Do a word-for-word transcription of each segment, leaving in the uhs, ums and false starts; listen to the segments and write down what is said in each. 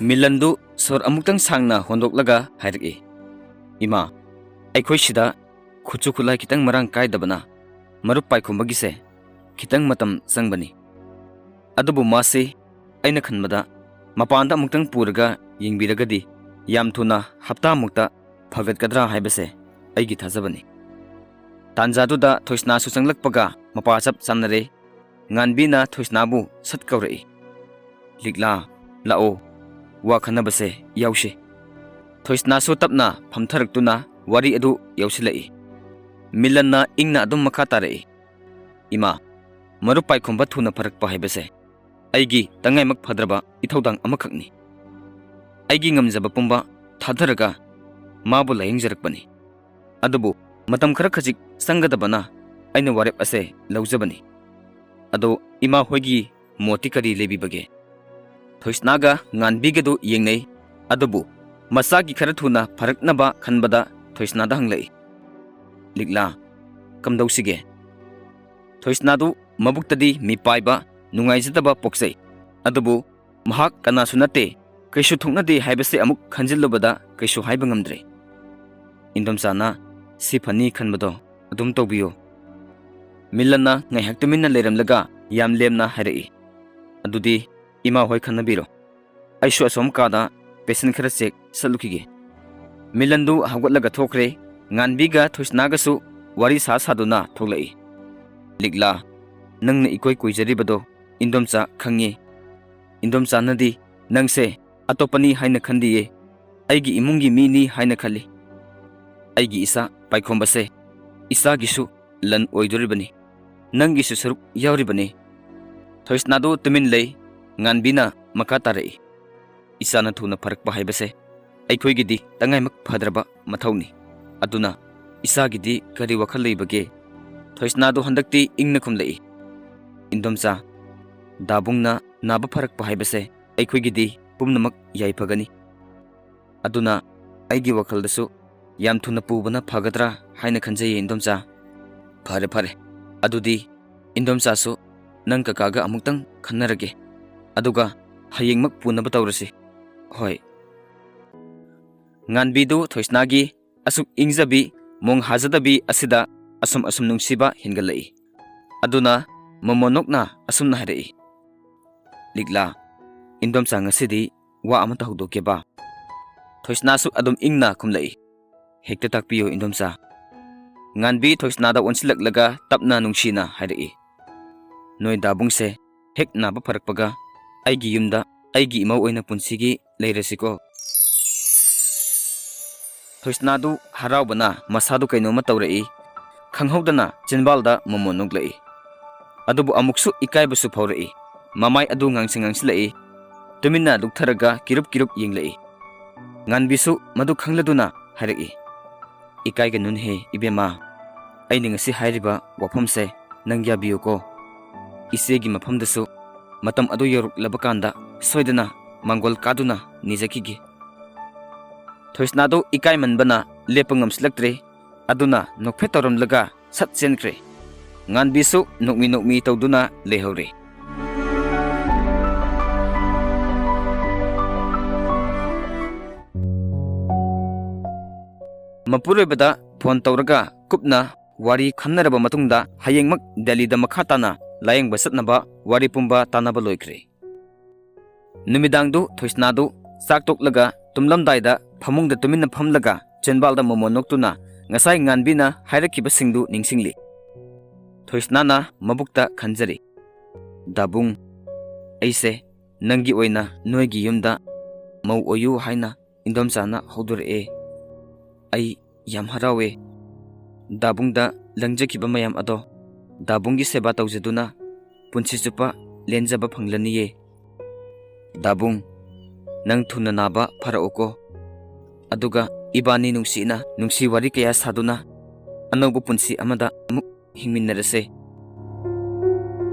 ꯃꯤꯂꯟꯗꯨ ꯁꯣꯔ ꯑꯃꯨꯛꯇꯪ ꯁꯥꯡꯅ ꯍꯣꯟꯗꯣꯛꯂꯒ ꯍꯥꯏꯔꯛꯏ, "ꯏꯃꯥ, ꯑꯩꯈꯣꯏ ꯁꯤꯗ ꯈꯨꯠꯁꯨ ꯈꯨꯠꯂꯥꯏ ꯈꯤꯇꯪ ꯃꯔꯥꯡ ꯀꯥꯏꯗꯕꯅ ꯃꯔꯨꯞ ꯄꯥꯏꯈꯣꯝꯕꯒꯤꯁꯦ ꯈꯤꯇꯪ ꯃꯇꯝ ꯆꯪꯕꯅꯤ꯫ ꯑꯗꯨꯕꯨ ꯃꯥꯁꯤ ꯑꯩꯅ ꯈꯟꯕꯗ ꯃꯄꯥꯟꯗ ꯑꯃꯨꯛꯇꯪ ꯄꯨꯔꯒ ꯌꯦꯡꯕꯤꯔꯒꯗꯤ ꯌꯥꯝ ꯊꯨꯅ ꯍꯞꯇꯥꯃꯨꯛꯇ ꯐꯒꯠꯀꯗ꯭ꯔꯥ ꯍꯥꯏꯕꯁꯦ ꯑꯩꯒꯤ ꯊꯥꯖꯕꯅꯤ꯫" ꯇꯥꯟꯖꯥꯗꯨꯗ ꯊꯣꯏꯁꯅꯥꯁꯨ ꯆꯪꯂꯛꯄꯒ ꯃꯄꯥ ꯆꯞ ꯆꯥꯟꯅꯔꯦ꯫ ꯉꯥꯟꯕꯤꯅ ꯊꯣꯏꯁꯅꯥꯕꯨ ꯁꯠ ꯀꯧꯔꯛꯏ, "ꯂꯤꯛꯂꯥ, ꯂꯥꯛꯑꯣ, ꯋꯥ ꯈꯟꯅꯕꯁꯦ ꯌꯥꯎꯁꯤ꯫" ꯊꯣꯏꯁꯅꯥꯁꯨ ꯇꯞꯅ ꯐꯝꯊꯔꯛꯇꯨꯅ ꯋꯥꯔꯤ ꯑꯗꯨ ꯌꯥꯎꯁꯤꯜꯂꯛꯏ꯫ ꯃꯤꯂꯟꯅ ꯏꯪꯅ ꯑꯗꯨꯝ ꯃꯈꯥ ꯇꯥꯔꯛꯏ, "ꯏꯃꯥ, ꯃꯔꯨꯞ ꯄꯥꯏꯈꯣꯝꯕ ꯊꯨꯅ ꯐꯔꯛꯄ ꯍꯥꯏꯕꯁꯦ ꯑꯩꯒꯤ ꯇꯉꯥꯏꯃꯛ ꯐꯗ꯭ꯔꯕ ꯏꯊꯧꯗꯥꯡ ꯑꯃꯈꯛꯅꯤ꯫ ꯑꯩꯒꯤ ꯉꯝꯖꯕ ꯄꯨꯝꯕ ꯊꯥꯗꯔꯒ ꯃꯥꯕꯨ ꯂꯥꯌꯦꯡꯖꯔꯛꯄꯅꯤ꯫ ꯑꯗꯨꯕꯨ ꯃꯇꯝ ꯈꯔ ꯈꯖꯤꯛ ꯆꯪꯒꯗꯕꯅ ꯑꯩꯅ ꯋꯥꯔꯦꯞ ꯑꯁꯦ ꯂꯧꯖꯕꯅꯤ꯫ ꯑꯗꯣ ꯏꯃꯥ ꯍꯣꯏꯒꯤ ꯃꯣꯠꯇꯤ ꯀꯔꯤ ꯂꯩꯕꯤꯕꯒꯦ?" ꯊꯣꯏꯁꯅꯥꯒ ꯉꯥꯟꯕꯤꯒꯗꯨ ꯌꯦꯡꯅꯩ꯫ ꯑꯗꯨꯕꯨ ꯃꯆꯥꯒꯤ ꯈꯔ ꯊꯨꯅ ꯐꯔꯛꯅꯕ ꯈꯟꯕꯗ ꯊꯣꯏꯁꯅꯥꯗ ꯍꯪꯂꯛꯏ, "ꯂꯤꯛꯂꯥ, ꯀꯝꯗꯧꯁꯤꯒꯦ?" ꯊꯣꯏꯁꯅꯥꯗꯨ ꯃꯕꯨꯛꯇꯗꯤ ꯃꯤꯄꯥꯏꯕ, ꯅꯨꯡꯉꯥꯏꯖꯗꯕ ꯄꯣꯛꯆꯩ꯫ ꯑꯗꯨꯕꯨ ꯃꯍꯥꯛ ꯀꯅꯥꯁꯨ ꯅꯠꯇꯦ, ꯀꯩꯁꯨ ꯊꯣꯛꯅꯗꯦ ꯍꯥꯏꯕꯁꯦ ꯑꯃꯨꯛ ꯈꯟꯖꯤꯜꯂꯨꯕꯗ ꯀꯩꯁꯨ ꯍꯥꯏꯕ ꯉꯝꯗ꯭ꯔꯦ꯫ ꯏꯟꯗꯣꯝꯆꯥꯅ ꯁꯤ ꯐꯅꯤ ꯈꯟꯕꯗꯣ ꯑꯗꯨꯝ ꯇꯧꯕꯤꯌꯨ꯫ ꯃꯤꯂꯟꯅ ꯉꯥꯏꯍꯥꯛ ꯇꯨꯃꯤꯟꯅ ꯂꯩꯔꯝꯂꯒ ꯌꯥꯝ ꯂꯦꯝꯅ ꯍꯥꯏꯔꯛꯏ, "ꯑꯗꯨꯗꯤ ꯏꯃꯥ ꯍꯣꯏ ꯈꯟꯅꯕꯤꯔꯣ꯫ ꯑꯩꯁꯨ ꯑꯁꯣꯝ ꯀꯥꯗ ꯄꯦꯁꯦꯟ ꯈꯔ ꯆꯦꯛ ꯆꯠꯂꯨꯈꯤꯒꯦ꯫" ꯃꯤꯂꯟꯗꯨ ꯍꯧꯒꯠꯂꯒ ꯊꯣꯛꯈ꯭ꯔꯦ꯫ ꯉꯥꯟꯕꯤꯒ ꯊꯣꯏꯁꯅꯥꯒꯁꯨ ꯋꯥꯔꯤ ꯁꯥ ꯁꯥꯗꯨꯅ ꯊꯣꯛꯂꯛꯏ꯫ "ꯂꯤꯛꯂꯥ, ꯅꯪꯅ ꯏꯀꯣꯏ ꯀꯣꯏꯖꯔꯤꯕꯗꯣ ꯏꯟꯗꯣꯝꯆꯥ ꯈꯪꯉꯤ꯫ ꯏꯟꯗꯣꯝꯆꯥꯅꯗꯤ ꯅꯪꯁꯦ ꯑꯇꯣꯞꯄꯅꯤ ꯍꯥꯏꯅ ꯈꯟꯗꯤꯌꯦ, ꯑꯩꯒꯤ ꯏꯃꯨꯡꯒꯤ ꯃꯤꯅꯤ ꯍꯥꯏꯅ ꯈꯜꯂꯤ꯫ ꯑꯩꯒꯤ ꯏꯆꯥ ꯄꯥꯏꯈꯣꯝꯕꯁꯦ ꯏꯆꯥꯒꯤꯁꯨ ꯂꯟ ꯑꯣꯏꯗꯣꯔꯤꯕꯅꯤ, ꯅꯪꯒꯤꯁꯨ ꯁꯔꯨꯛ ꯌꯥꯎꯔꯤꯕꯅꯤ꯫" ꯊꯣꯏꯁꯅꯥꯗꯨ ꯇꯨꯃꯤꯟ ꯂꯩ꯫ ꯉꯥꯟꯕꯤꯅ ꯃꯈꯥ ꯇꯥꯔꯛꯏ, "ꯏꯆꯥꯅ ꯊꯨꯅ ꯐꯔꯛꯄ ꯍꯥꯏꯕꯁꯦ ꯑꯩꯈꯣꯏꯒꯤꯗꯤ ꯇꯉꯥꯏꯃꯛ ꯐꯗ꯭ꯔꯕ ꯃꯊꯧꯅꯤ꯫ ꯑꯗꯨꯅ ꯏꯆꯥꯒꯤꯗꯤ ꯀꯔꯤ ꯋꯥꯈꯜ ꯂꯩꯕꯒꯦ?" ꯊꯣꯏꯁꯅꯥꯗꯨ ꯍꯟꯗꯛꯇꯤ ꯏꯪꯅ ꯈꯨꯝꯂꯛꯏ, "ꯏꯟꯗꯣꯝꯆꯥ, ꯗꯥꯕꯨꯡꯅ ꯅꯥꯕ ꯐꯔꯛꯄ ꯍꯥꯏꯕꯁꯦ ꯑꯩꯈꯣꯏꯒꯤꯗꯤ ꯄꯨꯝꯅꯃꯛ ꯌꯥꯏꯐꯒꯅꯤ꯫ ꯑꯗꯨꯅ ꯑꯩꯒꯤ ꯋꯥꯈꯜꯗꯁꯨ ꯌꯥꯝ ꯊꯨꯅ ꯄꯨꯕꯅ ꯐꯒꯗ꯭ꯔꯥ ꯍꯥꯏꯅ ꯈꯟꯖꯩꯌꯦ ꯏꯟꯗꯣꯝꯆꯥ꯫" "ꯐꯔꯦ, ꯐꯔꯦ꯫ ꯑꯗꯨꯗꯤ ꯏꯟꯗꯣꯝꯆꯥꯁꯨ ꯅꯪ ꯀꯀꯥꯒ ꯑꯃꯨꯛꯇꯪ ꯈꯟꯅꯔꯒꯦ꯫ ꯑꯗꯨꯒ ꯍꯌꯦꯡꯃꯛ ꯄꯨꯅꯕ ꯇꯧꯔꯁꯤ꯫ "ꯍꯣꯏ꯫" ꯉꯥꯟꯕꯤꯗꯨ ꯊꯣꯏꯁꯅꯥꯒꯤ ꯑꯁꯨꯛ ꯏꯪꯖꯕꯤ, ꯃꯣꯡ ꯍꯥꯖꯗꯕꯤ ꯑꯁꯤꯗ ꯑꯁꯨꯝ ꯑꯁꯨꯝ ꯅꯨꯡꯁꯤꯕ ꯍꯦꯟꯒꯠꯂꯛꯏ꯫ ꯑꯗꯨꯅ ꯃꯣꯃꯣꯟꯅꯣꯛꯅ ꯑꯁꯨꯝꯅ ꯍꯥꯏꯔꯛꯏ, "ꯂꯤꯛꯂꯥ, ꯏꯟꯗꯣꯝꯆꯥ ꯉꯁꯤꯗꯤ ꯋꯥ ꯑꯃꯇ ꯍꯧꯗꯣꯛꯀꯦꯕ?" ꯊꯣꯏꯁꯅꯥꯁꯨ ꯑꯗꯨꯝ ꯏꯪꯅ ꯈꯨꯝꯂꯛꯏ, "ꯍꯦꯛꯇ ꯇꯥꯛꯄꯤꯌꯨ ꯏꯟꯗꯣꯝꯆꯥ꯫" ꯉꯥꯟꯕꯤ ꯊꯣꯏꯁꯅꯥꯗ ꯑꯣꯟꯁꯤꯜꯂꯛꯂꯒ ꯇꯞꯅ ꯅꯨꯡꯁꯤꯅ ꯍꯥꯏꯔꯛꯏ, "ꯅꯣꯏ ꯗꯥꯕꯨꯡꯁꯦ ꯍꯦꯛ ꯅꯥꯕ ꯐꯔꯛꯄꯒ ꯑꯩꯒꯤ ꯌꯨꯝꯗ ꯑꯩꯒꯤ ꯏꯃꯧ ꯑꯣꯏꯅ ꯄꯨꯟꯁꯤꯒꯤ ꯂꯩꯔꯁꯤꯀꯣ꯫" ꯊꯣꯏꯁꯅꯥꯗꯨ ꯍꯔꯥꯎꯕꯅ ꯃꯁꯥꯗꯨ ꯀꯩꯅꯣꯝꯃ ꯇꯧꯔꯛꯏ꯫ ꯈꯪꯍꯧꯗꯅ ꯆꯤꯟꯕꯥꯜꯗ ꯃꯣꯃꯣꯟ ꯅꯣꯛꯂꯛꯏ꯫ ꯑꯗꯨꯕꯨ ꯑꯃꯨꯛꯁꯨ ꯏꯀꯥꯏꯕꯁꯨ ꯐꯥꯎꯔꯛꯏ꯫ ꯃꯃꯥꯏ ꯑꯗꯨ ꯉꯥꯡꯁꯪ ꯉꯥꯡꯁꯤꯜꯂꯛꯏ꯫ ꯇꯨꯃꯤꯟꯅ ꯂꯨꯞꯊꯔꯒ ꯀꯤꯔꯨꯞ ꯀꯤꯔꯨꯞ ꯌꯦꯡꯂꯛꯏ꯫ ꯉꯥꯟꯕꯤꯁꯨ ꯃꯗꯨ ꯈꯪꯂꯗꯨꯅ ꯍꯥꯏꯔꯛꯏ, "ꯏꯀꯥꯏꯒꯅꯨꯅꯦꯍꯦ ꯏꯕꯦꯝꯃ, ꯑꯩꯅ ꯉꯁꯤ ꯍꯥꯏꯔꯤꯕ ꯋꯥꯐꯝꯁꯦ ꯅꯪ ꯌꯥꯕꯤꯌꯨꯀꯣ꯫ ꯏꯆꯦꯒꯤ ꯃꯐꯝꯗꯁꯨ ꯃꯇꯝ ꯑꯗꯨ ꯌꯧꯔꯛꯂꯕ ꯀꯥꯟꯗ ꯁꯣꯏꯗꯅ ꯃꯥꯡꯒꯣꯜ ꯀꯥꯗꯨꯅ ꯅꯤꯖꯈꯤꯒꯦ꯫" ꯊꯣꯏꯁꯅꯥꯗꯨ ꯏꯀꯥꯏꯃꯟꯕꯅ ꯂꯦꯞꯄ ꯉꯝꯁꯤꯜꯂꯛꯇ꯭ꯔꯦ꯫ ꯑꯗꯨꯅ ꯅꯣꯛꯐꯦꯠ ꯇꯧꯔꯝꯂꯒ ꯁꯠ ꯆꯦꯟꯈ꯭ꯔꯦ꯫ ꯉꯥꯟꯕꯤꯁꯨ ꯅꯣꯛꯃꯤ ꯅꯣꯛꯃꯤ ꯇꯧꯗꯨꯅ ꯂꯩꯍꯧꯔꯦ꯫ ꯃꯄꯨꯔꯣꯏꯕꯗ ꯐꯣꯟ ꯇꯧꯔꯒ ꯀꯨꯞꯅ ꯋꯥꯔꯤ ꯈꯟꯅꯔꯕ ꯃꯇꯨꯡꯗ ꯍꯌꯦꯡꯃꯛ ꯗꯦꯜꯂꯤꯗ ꯃꯈꯥ ꯇꯥꯅ ꯂꯥꯌꯦꯡꯕ ꯆꯠꯅꯕ ꯋꯥꯔꯤ ꯄꯨꯝꯕ ꯇꯥꯟꯅꯕ ꯂꯣꯏꯈ꯭ꯔꯦ꯫ ꯅꯨꯃꯤꯗꯥꯡꯗꯨ ꯊꯣꯏꯁꯅꯥꯗꯨ ꯆꯥꯛ ꯇꯣꯛꯂꯒ ꯇꯨꯝꯂꯝꯗꯥꯏꯗ ꯐꯃꯨꯡꯗ ꯇꯨꯃꯤꯟꯅ ꯐꯝꯂꯒ ꯆꯦꯟꯕꯥꯜꯗ ꯃꯣꯃꯣꯟ ꯅꯣꯛꯇꯨꯅ ꯉꯁꯥꯏ ꯉꯥꯟꯕꯤꯅ ꯍꯥꯏꯔꯛꯈꯤꯕꯁꯤꯡꯗꯨ ꯅꯤꯡꯁꯤꯡꯂꯤ꯫ ꯊꯣꯏꯁꯅꯥꯅ ꯃꯕꯨꯛꯇ ꯈꯟꯖꯔꯤ, "ꯗꯥꯕꯨꯡ, ꯑꯩꯁꯦ ꯅꯪꯒꯤ ꯑꯣꯏꯅ ꯅꯣꯏꯒꯤ ꯌꯨꯝꯗ ꯃꯧ ꯑꯣꯏꯌꯨ ꯍꯥꯏꯅ ꯏꯟꯗꯣꯝꯆꯥꯅ ꯍꯧꯗꯣꯔꯛꯑꯦ꯫ ꯑꯩ ꯌꯥꯝ ꯍꯔꯥꯎꯋꯦ꯫ ꯗꯥꯕꯨꯡꯗ ꯂꯪꯖꯈꯤꯕ ꯃꯌꯥꯝ ꯑꯗꯣ ꯗꯥꯕꯨꯡꯒꯤ ꯁꯦꯕꯥ ꯇꯧꯖꯗꯨꯅ ꯄꯨꯟꯁꯤ ꯆꯨꯞꯄ ꯂꯦꯟꯖꯕ ꯐꯪꯂꯅꯤꯌꯦ꯫ ꯗꯥꯕꯨꯡ, ꯅꯪ ꯊꯨꯅ ꯅꯥꯕ ꯐꯔꯛꯎꯀꯣ꯫ ꯑꯗꯨꯒ ꯏꯕꯥꯅꯤ ꯅꯨꯡꯁꯤꯅ ꯅꯨꯡꯁꯤ ꯋꯥꯔꯤ ꯀꯌꯥ ꯁꯥꯗꯨꯅ ꯑꯅꯧꯕ ꯄꯨꯟꯁꯤ ꯑꯃꯗ ꯑꯃꯨꯛ ꯍꯤꯡꯃꯤꯟꯅꯔꯁꯦ꯫"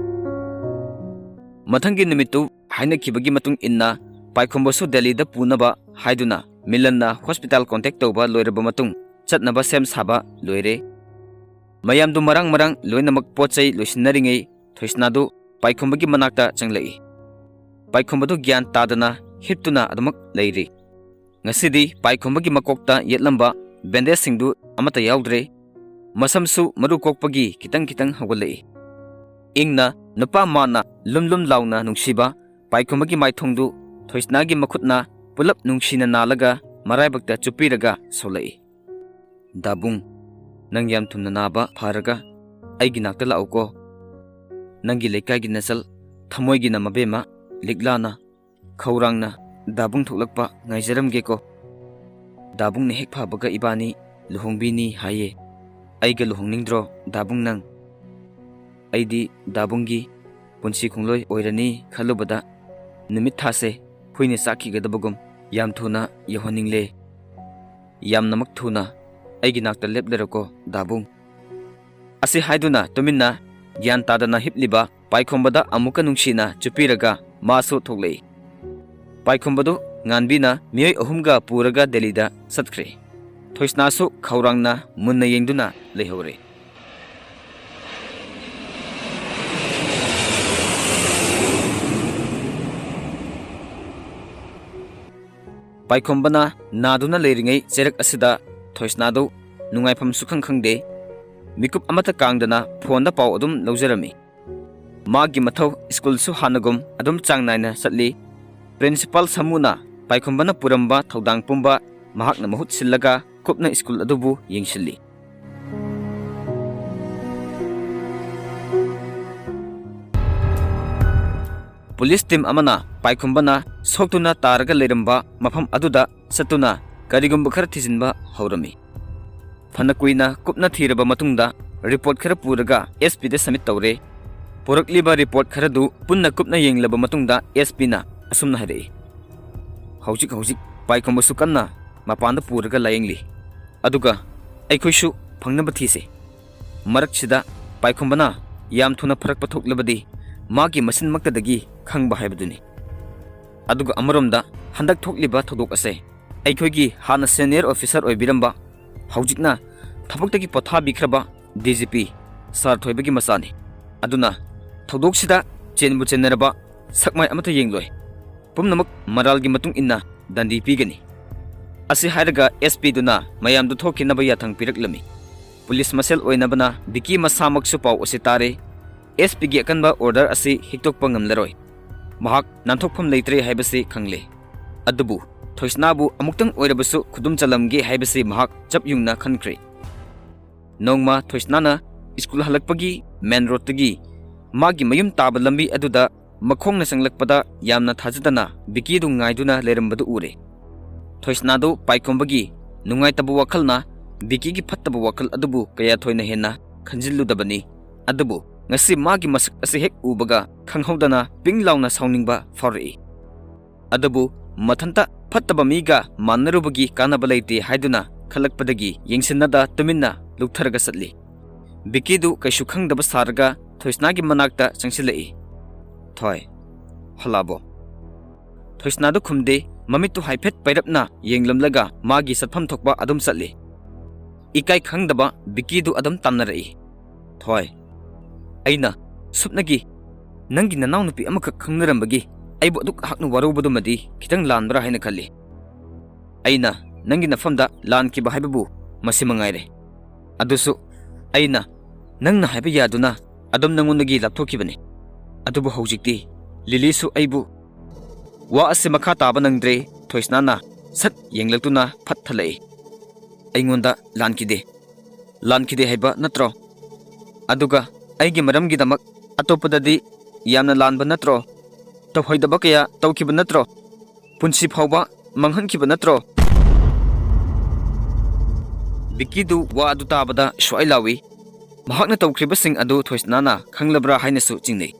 ꯃꯊꯪꯒꯤ ꯅꯨꯃꯤꯠꯇꯨ ꯍꯥꯏꯅꯈꯤꯕꯒꯤ ꯃꯇꯨꯡ ꯏꯟꯅ ꯄꯥꯏꯈꯣꯝꯕꯁꯨ ꯗꯦꯜꯂꯤꯗ ꯄꯨꯅꯕ ꯍꯥꯏꯗꯨꯅ ꯃꯤꯂꯟꯅ ꯍꯣꯁꯄꯤꯇꯥꯜ ꯀꯣꯟꯇꯦꯛ ꯇꯧꯕ ꯂꯣꯏꯔꯕ ꯃꯇꯨꯡ ꯆꯠꯅꯕ ꯁꯦꯝ ꯁꯥꯕ ꯂꯣꯏꯔꯦ꯫ ꯃꯌꯥꯝꯗꯨ ꯃꯔꯥꯡ ꯃꯔꯥꯡ ꯂꯣꯏꯅꯃꯛ ꯄꯣꯠ ꯆꯩ ꯂꯣꯏꯁꯤꯟꯅꯔꯤꯉꯩ ꯊꯣꯏꯁꯅꯥꯗꯨ ꯄꯥꯏꯈꯣꯝꯕꯒꯤ ꯃꯅꯥꯛꯇ ꯆꯪꯂꯛꯏ꯫ ꯄꯥꯏꯈꯣꯝꯕꯗꯨ ꯒ꯭ꯌꯥꯟ ꯇꯥꯗꯅ ꯍꯤꯞꯇꯨꯅ ꯑꯗꯨꯃꯛ ꯂꯩꯔꯤ꯫ ꯉꯁꯤꯗꯤ ꯄꯥꯏꯈꯣꯝꯕꯒꯤ ꯃꯀꯣꯛꯇ ꯌꯦꯠꯂꯝꯕ ꯕꯦꯟꯗꯦꯖꯁꯤꯡꯗꯨ ꯑꯃꯠꯇ ꯌꯥꯎꯗ꯭ꯔꯦ꯫ ꯃꯁꯝꯁꯨ ꯃꯔꯨ ꯀꯣꯛꯄꯒꯤ ꯈꯤꯇꯪ ꯈꯤꯇꯪ ꯍꯧꯒꯠꯂꯛꯏ꯫ ꯏꯪꯅ ꯅꯨꯄꯥ ꯃꯥꯅ ꯂꯨꯝ ꯂꯨꯝ ꯂꯥꯎꯅ ꯅꯨꯡꯁꯤꯕ ꯄꯥꯏꯈꯣꯝꯕꯒꯤ ꯃꯥꯏꯊꯣꯡꯗꯨ ꯊꯣꯏꯁꯅꯥꯒꯤ ꯃꯈꯨꯠꯅ ꯄꯨꯂꯞ ꯅꯨꯡꯁꯤꯅ ꯅꯥꯜꯂꯒ ꯃꯔꯥꯏꯕꯛꯇ ꯆꯨꯞꯄꯤꯔꯒ ꯁꯣꯜꯂꯛꯏ꯫ "ꯗꯥꯕꯨꯡ, ꯅꯪ ꯌꯥꯝ ꯊꯨꯅ ꯅꯥꯕ ꯐꯔꯒ ꯑꯩꯒꯤ ꯅꯥꯛꯇ ꯂꯥꯛꯎꯀꯣ꯫ ꯅꯪꯒꯤ ꯂꯩꯀꯥꯏꯒꯤ ꯅꯆꯜ ꯊꯃꯣꯏꯒꯤꯅ ꯃꯕꯦꯝꯃ ꯂꯤꯛꯂꯥꯅ ꯈꯧꯔꯥꯡꯅ ꯗꯥꯕꯨꯡ ꯊꯣꯛꯂꯛꯄ ꯉꯥꯏꯖꯔꯝꯒꯦꯀꯣ꯫ ꯗꯥꯕꯨꯡꯅ ꯍꯦꯛ ꯐꯕꯒ ꯏꯕꯥꯅꯤ ꯂꯨꯍꯣꯡꯕꯤꯅꯤ ꯍꯥꯏꯌꯦ꯫ ꯑꯩꯒ ꯂꯨꯍꯣꯡꯅꯤꯡꯗ꯭ꯔꯣ ꯗꯥꯕꯨꯡ ꯅꯪ? ꯑꯩꯗꯤ ꯗꯥꯕꯨꯡꯒꯤ ꯄꯨꯟꯁꯤ ꯈꯣꯡꯂꯣꯏ ꯑꯣꯏꯔꯅꯤ ꯈꯜꯂꯨꯕꯗ ꯅꯨꯃꯤꯠ ꯊꯥꯁꯦ ꯍꯨꯏꯅ ꯆꯥꯛꯈꯤꯒꯗꯕꯒꯨꯝ ꯌꯥꯝ ꯊꯨꯅ ꯌꯧꯍꯟꯅꯤꯡꯂꯦ꯫ ꯌꯥꯝꯅꯃꯛ ꯊꯨꯅ ꯑꯩꯒꯤ ꯅꯥꯛꯇ ꯂꯦꯞꯂꯔꯣꯀꯣ ꯗꯥꯕꯨꯡ꯫" ꯑꯁꯤ ꯍꯥꯏꯗꯨꯅ ꯇꯨꯃꯤꯟꯅ ꯒ꯭ꯌꯥꯟ ꯇꯥꯗꯅ ꯍꯤꯞꯂꯤꯕ ꯄꯥꯏꯈꯣꯝꯕꯗ ꯑꯃꯨꯛꯀ ꯅꯨꯡꯁꯤꯅ ꯆꯨꯞꯄꯤꯔꯒ ꯃꯥꯁꯨ ꯊꯣꯛꯂꯛꯏ꯫ ꯄꯥꯏꯈꯣꯝꯕꯗꯨ ꯉꯥꯟꯕꯤꯅ ꯃꯤꯑꯣꯏ ꯑꯍꯨꯝꯒ ꯄꯨꯔꯒ ꯗꯦꯜꯂꯤꯗ ꯆꯠꯈ꯭ꯔꯦ꯫ ꯊꯣꯏꯁꯅꯥꯁꯨ ꯈꯧꯔꯥꯡꯅ ꯃꯨꯟꯅ ꯌꯦꯡꯗꯨꯅ ꯂꯩꯍꯧꯔꯦ꯫ ꯄꯥꯏꯈꯣꯝꯕꯅ ꯅꯥꯗꯨꯅ ꯂꯩꯔꯤꯉꯩ ꯆꯩꯔꯛ ꯑꯁꯤꯗ ꯊꯣꯏꯁꯅꯥꯗꯨ ꯅꯨꯡꯉꯥꯏꯐꯝ ꯁꯨꯈꯪ ꯈꯪꯗꯦ꯫ ꯃꯤꯀꯨꯞ ꯑꯃꯠꯇ ꯀꯥꯡꯗꯅ ꯐꯣꯟꯗ ꯄꯥꯎ ꯑꯗꯨꯝ ꯂꯧꯖꯔꯝꯃꯤ꯫ ꯃꯥꯒꯤ ꯃꯊꯧ ꯁ꯭ꯀꯨꯜꯁꯨ ꯍꯥꯟꯅꯒꯨꯝ ꯑꯗꯨꯝ ꯆꯥꯡ ꯅꯥꯏꯅ ꯆꯠꯂꯤ꯫ ꯄ꯭ꯔꯤꯟꯁꯤꯄꯥꯜ ꯁꯥꯃꯨꯅ ꯄꯥꯏꯈꯣꯝꯕꯅ ꯄꯨꯔꯝꯕ ꯊꯧꯗꯥꯡ ꯄꯨꯝꯕ ꯃꯍꯥꯛꯅ ꯃꯍꯨꯠ ꯁꯤꯜꯂꯒ ꯀꯨꯞꯅ ꯁ꯭ꯀꯨꯜ ꯑꯗꯨꯕꯨ ꯌꯦꯡꯁꯤꯜꯂꯤ꯫ ꯄꯨꯂꯤꯁ ꯇꯤꯝ ꯑꯃꯅ ꯄꯥꯏꯈꯣꯝꯕꯅ ꯁꯣꯛꯇꯨꯅ ꯇꯥꯔꯒ ꯂꯩꯔꯝꯕ ꯃꯐꯝ ꯑꯗꯨꯗ ꯆꯠꯇꯨꯅ ꯀꯔꯤꯒꯨꯝꯕ ꯈꯔ ꯊꯤꯖꯤꯟꯕ ꯍꯧꯔꯝꯃꯤ꯫ ꯐꯅ ꯀꯨꯏꯅ ꯀꯨꯞꯅ ꯊꯤꯔꯕ ꯃꯇꯨꯡꯗ ꯔꯤꯄꯣꯔꯠ ꯈꯔ ꯄꯨꯔꯒ ꯑꯦꯁ ꯄꯤꯗ ꯁꯕꯃꯤꯠ ꯇꯧꯔꯦ꯫ ꯄꯨꯔꯛꯂꯤꯕ ꯔꯤꯄꯣꯔꯠ ꯈꯔꯗꯨ ꯄꯨꯟꯅ ꯀꯨꯞꯅ ꯌꯦꯡꯂꯕ ꯃꯇꯨꯡꯗ ꯑꯦꯁ ꯄꯤꯅ ꯑꯁꯨꯝꯅ ꯍꯥꯏꯔꯛꯏ, "ꯍꯧꯖꯤꯛ ꯍꯧꯖꯤꯛ ꯄꯥꯏꯈꯣꯝꯕꯁꯨ ꯀꯟꯅ ꯃꯄꯥꯟꯗ ꯄꯨꯔꯒ ꯂꯥꯌꯦꯡꯂꯤ꯫ ꯑꯗꯨꯒ ꯑꯩꯈꯣꯏꯁꯨ ꯐꯪꯅꯕ ꯊꯤꯁꯦ꯫ ꯃꯔꯛꯁꯤꯗ ꯄꯥꯏꯈꯣꯝꯕꯅ ꯌꯥꯝ ꯊꯨꯅ ꯐꯔꯛꯄ ꯊꯣꯛꯂꯕꯗꯤ ꯃꯥꯒꯤ ꯃꯆꯤꯟꯃꯛꯇꯗꯒꯤ ꯈꯪꯕ ꯍꯥꯏꯕꯗꯨꯅꯤ꯫ ꯑꯗꯨꯒ ꯑꯃꯔꯣꯝꯗ ꯍꯟꯗꯛ ꯊꯣꯛꯂꯤꯕ ꯊꯧꯗꯣꯛ ꯑꯁꯦ ꯑꯩꯈꯣꯏꯒꯤ ꯍꯥꯟꯅ ꯁꯦꯅꯤꯌꯔ ꯑꯣꯐꯤꯁꯥꯔ ꯑꯣꯏꯕꯤꯔꯝꯕ, ꯍꯧꯖꯤꯛꯅ ꯊꯕꯛꯇꯒꯤ ꯄꯣꯊꯥꯕꯤꯈ꯭ꯔꯕ ꯗꯤ ꯖꯤ ꯄꯤ ꯁꯥꯔ ꯊꯣꯏꯕꯒꯤ ꯃꯆꯥꯅꯤ꯫ ꯑꯗꯨꯅ ꯊꯧꯗꯣꯛꯁꯤꯗ ꯆꯦꯟꯕꯨ ꯆꯦꯟꯅꯔꯕ ꯁꯛꯃꯥꯏ ꯑꯃꯠꯇ ꯌꯦꯡꯂꯣꯏ꯫ ꯄꯨꯝꯅꯃꯛ ꯃꯔꯥꯜꯒꯤ ꯃꯇꯨꯡ ꯏꯟꯅ ꯗꯟꯗꯤ ꯄꯤꯒꯅꯤ꯫ ꯑꯁꯤ ꯍꯥꯏꯔꯒ ꯑꯦꯁ ꯄꯤꯗꯨꯅ ꯃꯌꯥꯝꯗꯨ ꯊꯣꯛꯈꯤꯅꯕ ꯌꯥꯊꯪ ꯄꯤꯔꯛꯂꯝꯃꯤ꯫ ꯄꯨꯂꯤꯁ ꯃꯁꯦꯜ ꯑꯣꯏꯅꯕꯅ ꯕꯤꯀꯤ ꯃꯁꯥꯃꯛꯁꯨ ꯄꯥꯎ ꯑꯁꯤ ꯇꯥꯔꯦ꯫ ꯑꯦꯁ ꯄꯤꯒꯤ ꯑꯀꯟꯕ ꯑꯣꯔꯗꯔ ꯑꯁꯤ ꯍꯤꯛꯇꯣꯛꯄ ꯉꯝꯂꯔꯣꯏ꯫ ꯃꯍꯥꯛ ꯅꯥꯟꯊꯣꯛꯐꯝ ꯂꯩꯇ꯭ꯔꯦ ꯍꯥꯏꯕꯁꯤ ꯈꯪꯂꯦ꯫ ꯑꯗꯨꯕꯨ ꯊꯣꯏꯁꯅꯥꯕꯨ ꯑꯃꯨꯛꯇꯪ ꯑꯣꯏꯔꯕꯁꯨ ꯈꯨꯗꯨꯝ ꯆꯜꯂꯝꯒꯦ ꯍꯥꯏꯕꯁꯤ ꯃꯍꯥꯛ ꯆꯞ ꯌꯨꯡꯅ ꯈꯟꯈ꯭ꯔꯦ꯫ ꯅꯣꯡꯃ ꯊꯣꯏꯁꯅꯥꯅ ꯁ꯭ꯀꯨꯜ ꯍꯜꯂꯛꯄꯒꯤ ꯃꯦꯟ ꯔꯣꯗꯇꯒꯤ ꯃꯥꯒꯤ ꯃꯌꯨꯝ ꯇꯥꯕ ꯂꯝꯕꯤ ꯑꯗꯨꯗ ꯃꯈꯣꯡꯅ ꯆꯪꯂꯛꯄꯗ ꯌꯥꯝꯅ ꯊꯥꯖꯗꯅ ꯕꯤꯀꯤꯗꯨ ꯉꯥꯏꯗꯨꯅ ꯂꯩꯔꯝꯕꯗꯨ ꯎꯔꯦ꯫ ꯊꯣꯏꯁꯅꯥꯗꯨ ꯄꯥꯏꯈꯣꯝꯕꯒꯤ ꯅꯨꯡꯉꯥꯏꯇꯕ ꯋꯥꯈꯜꯅ ꯕꯤꯀꯤꯒꯤ ꯐꯠꯇꯕ ꯋꯥꯈꯜ ꯑꯗꯨꯕꯨ ꯀꯌꯥ ꯊꯣꯏꯅ ꯍꯦꯟꯅ ꯈꯟꯖꯤꯜꯂꯨꯗꯕꯅꯤ꯫ ꯑꯗꯨꯕꯨ ꯉꯁꯤ ꯃꯥꯒꯤ ꯃꯁꯛ ꯑꯁꯤ ꯍꯦꯛ ꯎꯕꯒ ꯈꯪꯍꯧꯗꯅ ꯄꯤꯡ ꯂꯥꯎꯅ ꯁꯥꯎꯅꯤꯡꯕ ꯐꯥꯎꯔꯛꯏ꯫ ꯑꯗꯨꯕꯨ ꯃꯊꯟꯇ ꯐꯠꯇꯕ ꯃꯤꯒ ꯃꯥꯟꯅꯔꯨꯕꯒꯤ ꯀꯥꯟꯅꯕ ꯂꯩꯇꯦ ꯍꯥꯏꯗꯨꯅ ꯈꯜꯂꯛꯄꯗꯒꯤ ꯌꯦꯡꯁꯤꯟꯅꯗ ꯇꯨꯃꯤꯟꯅ ꯂꯨꯞꯊꯔꯒ ꯆꯠꯂꯤ꯫ ꯕꯤꯀꯤꯗꯨ ꯀꯩꯁꯨ ꯈꯪꯗꯕ ꯁꯥꯔꯒ ꯊꯣꯏꯁꯅꯥꯒꯤ ꯃꯅꯥꯛꯇ ꯆꯪꯁꯤꯜꯂꯛꯏ꯫ "ꯊꯣꯏ, ꯍꯜꯂꯛꯑꯕꯣ?" ꯊꯣꯏꯁꯅꯥꯗꯨ ꯈꯨꯝꯗꯦ꯫ ꯃꯃꯤꯠꯇꯨ ꯍꯥꯏꯐꯦꯠ ꯄꯩꯔꯞꯅ ꯌꯦꯡꯂꯝꯂꯒ ꯃꯥꯒꯤ ꯆꯠꯐꯝ ꯊꯣꯛꯄ ꯑꯗꯨꯝ ꯆꯠꯂꯤ꯫ ꯏꯀꯥꯏ ꯈꯪꯗꯕ ꯕꯤꯀꯤꯗꯨ ꯑꯗꯨꯝ ꯇꯥꯟꯅꯔꯛꯏ꯫ "ꯊꯣꯏ, ꯑꯩꯅ ꯁꯨꯞꯅꯒꯤ ꯅꯪꯒꯤ ꯅꯅꯥꯎꯅꯨꯄꯤ ꯑꯃꯈꯛ ꯈꯪꯅꯔꯝꯕꯒꯤ ꯑꯩꯕꯨ ꯑꯗꯨꯛ ꯍꯥꯛꯅ ꯋꯥꯔꯧꯕꯗꯨꯃꯗꯤ ꯈꯤꯇꯪ ꯂꯥꯟꯕ꯭ꯔꯥ ꯍꯥꯏꯅ ꯈꯜꯂꯤ꯫ ꯑꯩꯅ ꯅꯪꯒꯤ ꯅꯐꯝꯗ ꯂꯥꯟꯈꯤꯕ ꯍꯥꯏꯕꯕꯨ ꯃꯁꯤ ꯃꯉꯥꯏꯔꯦ꯫ ꯑꯗꯨꯁꯨ ꯑꯩꯅ ꯅꯪꯅ ꯍꯥꯏꯕ ꯌꯥꯗꯨꯅ ꯑꯗꯨꯝ ꯅꯪꯉꯣꯟꯗꯒꯤ ꯂꯥꯞꯊꯣꯛꯈꯤꯕꯅꯤ꯫ ꯑꯗꯨꯕꯨ ꯍꯧꯖꯤꯛꯇꯤ ꯂꯤꯂꯤꯁꯨ ꯑꯩꯕꯨ ꯋꯥ ꯑꯁꯤ ꯃꯈꯥ ꯇꯥꯕ ꯅꯪꯗ꯭ꯔꯦ꯫ ꯊꯣꯏꯁꯅꯥꯅ ꯁꯠ ꯌꯦꯡꯂꯛꯇꯨꯅ ꯐꯠ ꯊꯠꯂꯛꯏ꯫ ꯑꯩꯉꯣꯟꯗ ꯂꯥꯟꯈꯤꯗꯦ꯫ ꯂꯥꯟꯈꯤꯗꯦ ꯍꯥꯏꯕ ꯅꯠꯇ꯭ꯔꯣ? ꯑꯗꯨꯒ ꯑꯩꯒꯤ ꯃꯔꯝꯒꯤꯗꯃꯛ ꯑꯇꯣꯞꯄꯗꯗꯤ ꯌꯥꯝꯅ ꯂꯥꯟꯕ ꯅꯠꯇ꯭ꯔꯣ? ꯇꯧꯍꯩꯗꯕ ꯀꯌꯥ ꯇꯧꯈꯤꯕ ꯅꯠꯇ꯭ꯔꯣ? ꯄꯨꯟꯁꯤ ꯐꯥꯎꯕ ꯃꯥꯡꯍꯟꯈꯤꯕ ꯅꯠꯇ꯭ꯔꯣ?" ꯕꯤꯛꯀꯤꯗꯨ ꯋꯥ ꯑꯗꯨ ꯇꯥꯕꯗ ꯁ꯭ꯋꯥꯏ ꯂꯥꯎꯏ꯫ ꯃꯍꯥꯛꯅ ꯇꯧꯈ꯭ꯔꯤꯕꯁꯤꯡ ꯑꯗꯨ ꯊꯣꯏꯁꯅꯥꯅ ꯈꯪꯂꯕ꯭ꯔꯥ ꯍꯥꯏꯅꯁꯨ ꯆꯤꯡꯅꯩ꯫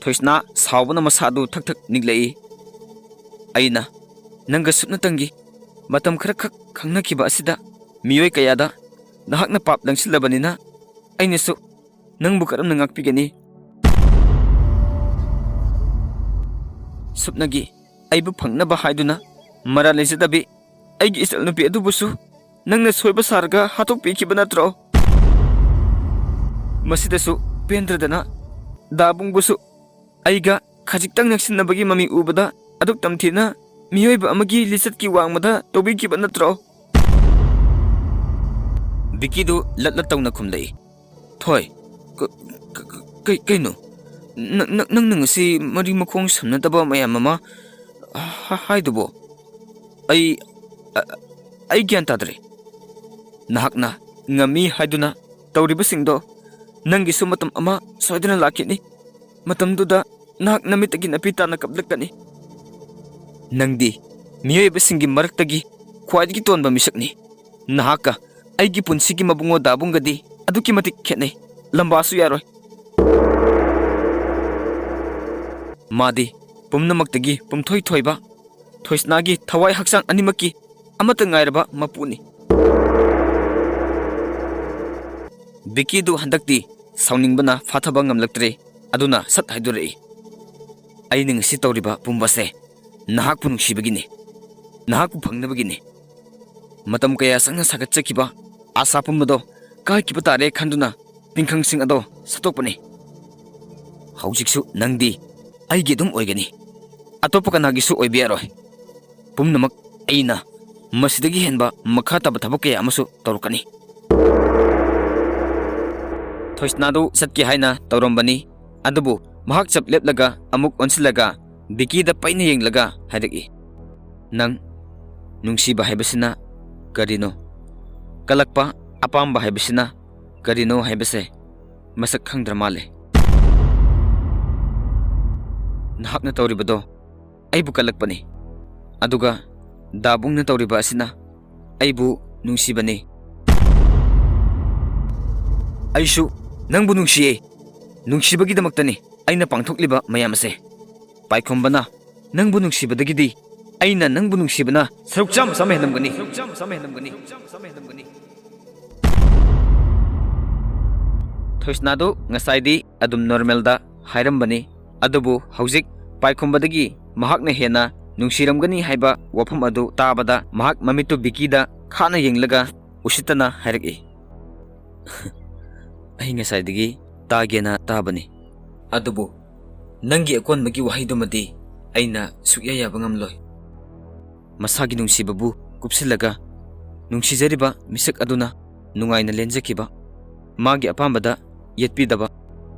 ꯊꯣꯏꯁꯅꯥ ꯁꯥꯎꯕꯅ ꯃꯁꯥꯗꯨ ꯊꯛ ꯊꯛ ꯅꯤꯛꯂꯛꯏ꯫ "ꯑꯩꯅ ꯅꯪꯒ ꯁꯨꯞꯅꯇꯪꯒꯤ ꯃꯇꯝ ꯈꯔꯈꯛ ꯈꯪꯅꯈꯤꯕ ꯑꯁꯤꯗ ꯃꯤꯑꯣꯏ ꯀꯌꯥꯗ ꯅꯍꯥꯛꯅ ꯄꯥꯞ ꯂꯪꯁꯤꯜꯂꯕꯅꯤꯅ ꯑꯩꯅꯁꯨ ꯅꯪꯕꯨ ꯀꯔꯝꯅ ꯉꯥꯛꯄꯤꯒꯅꯤ? ꯁꯨꯞꯅꯒꯤ ꯑꯩꯕꯨ ꯐꯪꯅꯕ ꯍꯥꯏꯗꯨꯅ ꯃꯔꯥꯜ ꯂꯩꯖꯗꯕꯤ ꯑꯩꯒꯤ ꯏꯆꯜꯅꯨꯄꯤ ꯑꯗꯨꯕꯨꯁꯨ ꯅꯪꯅ ꯁꯣꯏꯕ ꯁꯥꯔꯒ ꯍꯥꯠꯇꯣꯛꯄꯤꯈꯤꯕ ꯅꯠꯇ꯭ꯔꯣ? ꯃꯁꯤꯗꯁꯨ ꯄꯦꯟꯗ꯭ꯔꯗꯅ ꯗꯥꯕꯨꯡꯕꯨꯁꯨ ꯑꯩꯒ ꯈꯖꯤꯛꯇꯪ ꯅꯛꯁꯤꯟꯅꯕꯒꯤ ꯃꯃꯤ ꯎꯕꯗ ꯑꯗꯨꯛ ꯇꯝꯊꯤꯅ ꯃꯤꯑꯣꯏꯕ ꯑꯃꯒꯤ ꯂꯤꯆꯠꯀꯤ ꯋꯥꯡꯃꯗ ꯇꯧꯕꯤꯈꯤꯕ ꯅꯠꯇ꯭ꯔꯣ?" ꯕꯤꯀꯤꯗꯨ ꯂꯠ ꯂꯠ ꯇꯧꯅ ꯈꯨꯝꯂꯛꯏ꯫ "ꯊꯣꯏ, ꯀ-, ꯀ-, ꯀ-, ꯀꯩ-, ꯀꯩꯅꯣ? ꯅ-, ꯅ-, ꯅꯪꯅ ꯉꯁꯤ ꯃꯔꯤ ꯃꯈꯣꯡ ꯁꯝꯅꯗꯕ ꯃꯌꯥꯝ ꯑꯃ ꯍ-, ꯍꯥꯏꯗꯨꯕꯣ? ꯑꯩ, ꯑ-, ꯑꯩ ꯒ꯭ꯌꯥꯟ ꯇꯥꯗ꯭ꯔꯦ꯫ ꯅꯍꯥꯛꯅ ꯉꯝꯃꯤ ꯍꯥꯏꯗꯨꯅ ꯇꯧꯔꯤꯕꯁꯤꯡꯗꯣ ꯅꯪꯒꯤꯁꯨ ꯃꯇꯝ ꯑꯃ ꯁꯣꯏꯗꯅ ꯂꯥꯛꯈꯤꯅꯤ꯫ ꯃꯇꯝꯗꯨꯗ ꯅꯍꯥꯛ ꯅꯃꯤꯠꯇꯒꯤ ꯅꯥꯄꯤ ꯇꯥꯅ ꯀꯞꯂꯛꯀꯅꯤ꯫ ꯅꯪꯗꯤ ꯃꯤꯑꯣꯏꯕꯁꯤꯡꯒꯤ ꯃꯔꯛꯇꯒꯤ ꯈ꯭ꯋꯥꯏꯗꯒꯤ ꯇꯣꯟꯕ ꯃꯤꯁꯛꯅꯤ꯫ ꯅꯍꯥꯛꯀ ꯑꯩꯒꯤ ꯄꯨꯟꯁꯤꯒꯤ ꯃꯕꯨꯡꯉꯣ ꯗꯥꯕꯨꯡꯒꯗꯤ ꯑꯗꯨꯛꯀꯤ ꯃꯇꯤꯛ ꯈꯦꯠꯅꯩ꯫ ꯂꯝꯕꯥꯁꯨ ꯌꯥꯔꯣꯏ꯫ ꯃꯥꯗꯤ ꯄꯨꯝꯅꯃꯛꯇꯒꯤ ꯄꯨꯝꯊꯣꯏ ꯊꯣꯏꯕ, ꯊꯣꯏꯁꯅꯥꯒꯤ ꯊꯋꯥꯏ ꯍꯛꯆꯥꯡ ꯑꯅꯤꯃꯛꯀꯤ ꯑꯃꯠꯇ ꯉꯥꯏꯔꯕ ꯃꯄꯨꯅꯤ꯫" ꯕꯤꯀꯤꯗꯨ ꯍꯟꯗꯛꯇꯤ ꯁꯥꯎꯅꯤꯡꯕꯅ ꯐꯥꯊꯕ ꯉꯝꯂꯛꯇ꯭ꯔꯦ꯫ ꯑꯗꯨꯅ ꯁꯠ ꯍꯥꯏꯗꯣꯔꯛꯏ, "ꯑꯩꯅ ꯉꯁꯤ ꯇꯧꯔꯤꯕ ꯄꯨꯝꯕꯁꯦ ꯅꯍꯥꯛꯄꯨ ꯅꯨꯡꯁꯤꯕꯒꯤꯅꯤ, ꯅꯍꯥꯛꯄꯨ ꯐꯪꯅꯕꯒꯤꯅꯤ꯫ ꯃꯇꯝ ꯀꯌꯥ ꯆꯪꯅ ꯁꯥꯒꯠꯆꯈꯤꯕ ꯑꯥꯁꯥ ꯄꯨꯝꯕꯗꯣ ꯀꯥꯏꯈꯤꯕ ꯇꯥꯔꯦ ꯈꯟꯗꯨꯅ ꯇꯤꯡꯈꯪꯁꯤꯡ ꯑꯗꯣ ꯁꯠꯇꯣꯛꯄꯅꯤ꯫ ꯍꯧꯖꯤꯛꯁꯨ ꯅꯪꯗꯤ ꯑꯩꯒꯤ ꯑꯗꯨꯝ ꯑꯣꯏꯒꯅꯤ, ꯑꯇꯣꯞꯄ ꯀꯅꯥꯒꯤꯁꯨ ꯑꯣꯏꯕ ꯌꯥꯔꯣꯏ꯫ ꯄꯨꯝꯅꯃꯛ ꯑꯩꯅ ꯃꯁꯤꯗꯒꯤ ꯍꯦꯟꯕ ꯃꯈꯥ ꯇꯥꯕ ꯊꯕꯛ ꯀꯌꯥ ꯑꯃꯁꯨ ꯇꯧꯔꯛꯀꯅꯤ꯫" ꯊꯣꯏꯁꯅꯥꯗꯨ ꯆꯠꯀꯦ ꯍꯥꯏꯅ ꯇꯧꯔꯝꯕꯅꯤ, ꯑꯗꯨꯕꯨ ꯃꯍꯥꯛ ꯆꯞ ꯂꯦꯞꯂꯒ ꯑꯃꯨꯛ ꯑꯣꯟꯁꯤꯜꯂꯒ ꯕꯤꯀꯤꯗ ꯄꯩꯅ ꯌꯦꯡꯂꯒ ꯍꯥꯏꯔꯛꯏ, "ꯅꯪ ꯅꯨꯡꯁꯤꯕ ꯍꯥꯏꯕꯁꯤꯅ ꯀꯔꯤꯅꯣ? ꯀꯂꯛꯄ, ꯑꯄꯥꯝꯕ ꯍꯥꯏꯕꯁꯤꯅ ꯀꯔꯤꯅꯣ ꯍꯥꯏꯕꯁꯦ ꯃꯁꯛ ꯈꯪꯗ꯭ꯔ ꯃꯥꯜꯂꯦ꯫ ꯅꯍꯥꯛꯅ ꯇꯧꯔꯤꯕꯗꯣ ꯑꯩꯕꯨ ꯀꯜꯂꯛꯄꯅꯤ, ꯑꯗꯨꯒ ꯗꯥꯕꯨꯡꯅ ꯇꯧꯔꯤꯕ ꯑꯁꯤꯅ ꯑꯩꯕꯨ ꯅꯨꯡꯁꯤꯕꯅꯤ꯫ ꯑꯩꯁꯨ ꯅꯪꯕꯨ ꯅꯨꯡꯁꯤꯌꯦ꯫ ꯅꯨꯡꯁꯤꯕꯒꯤꯗꯃꯛꯇꯅꯤ ꯑꯩꯅ ꯄꯥꯡꯊꯣꯛꯂꯤꯕ ꯃꯌꯥꯝ ꯑꯁꯦ꯫ ꯄꯥꯏꯈꯣꯝꯕꯅ ꯅꯪꯕꯨ ꯅꯨꯡꯁꯤꯕꯗꯒꯤꯗꯤ ꯑꯩꯅ ꯅꯪꯕꯨ ꯅꯨꯡꯁꯤꯕꯅ ꯁꯔꯨꯛ ꯆꯥꯝꯃ ꯆꯥꯝꯃ ꯍꯦꯜꯂꯝꯒꯅꯤ꯫" ꯊꯣꯏꯁꯅꯥꯗꯨ ꯉꯁꯥꯏꯗꯤ ꯑꯗꯨꯝ ꯅꯣꯔꯃꯦꯜꯗ ꯍꯥꯏꯔꯝꯕꯅꯤ, ꯑꯗꯨꯕꯨ ꯍꯧꯖꯤꯛ ꯄꯥꯏꯈꯣꯝꯕꯗꯒꯤ ꯃꯍꯥꯛꯅ ꯍꯦꯟꯅ ꯅꯨꯡꯁꯤꯔꯝꯒꯅꯤ ꯍꯥꯏꯕ ꯋꯥꯐꯝ ꯑꯗꯨ ꯇꯥꯕꯗ ꯃꯍꯥꯛ ꯃꯃꯤꯠꯇꯨ ꯕꯤꯀꯤꯗ ꯈꯥꯅ ꯌꯦꯡꯂꯒ ꯎꯁꯤꯠꯇꯅ ꯍꯥꯏꯔꯛꯏ, "ꯑꯩ ꯉꯁꯥꯏꯗꯒꯤ ꯇꯥꯒꯦꯅ ꯇꯥꯕꯅꯤ, ꯑꯗꯨꯕꯨ ꯅꯪꯒꯤ ꯑꯀꯣꯟꯕꯒꯤ ꯋꯥꯍꯩꯗꯨꯃꯗꯤ ꯑꯩꯅ ꯁꯨꯛꯌꯥ ꯌꯥꯕ ꯉꯝꯂꯣꯏ꯫ ꯃꯁꯥꯒꯤ ꯅꯨꯡꯁꯤꯕꯕꯨ ꯀꯨꯞꯁꯤꯜꯂꯒ ꯅꯨꯡꯁꯤꯖꯔꯤꯕ ꯃꯤꯁꯛ ꯑꯗꯨꯅ ꯅꯨꯡꯉꯥꯏꯅ ꯂꯦꯟꯖꯈꯤꯕ, ꯃꯥꯒꯤ ꯑꯄꯥꯝꯕꯗ ꯌꯦꯠꯄꯤꯗꯕ,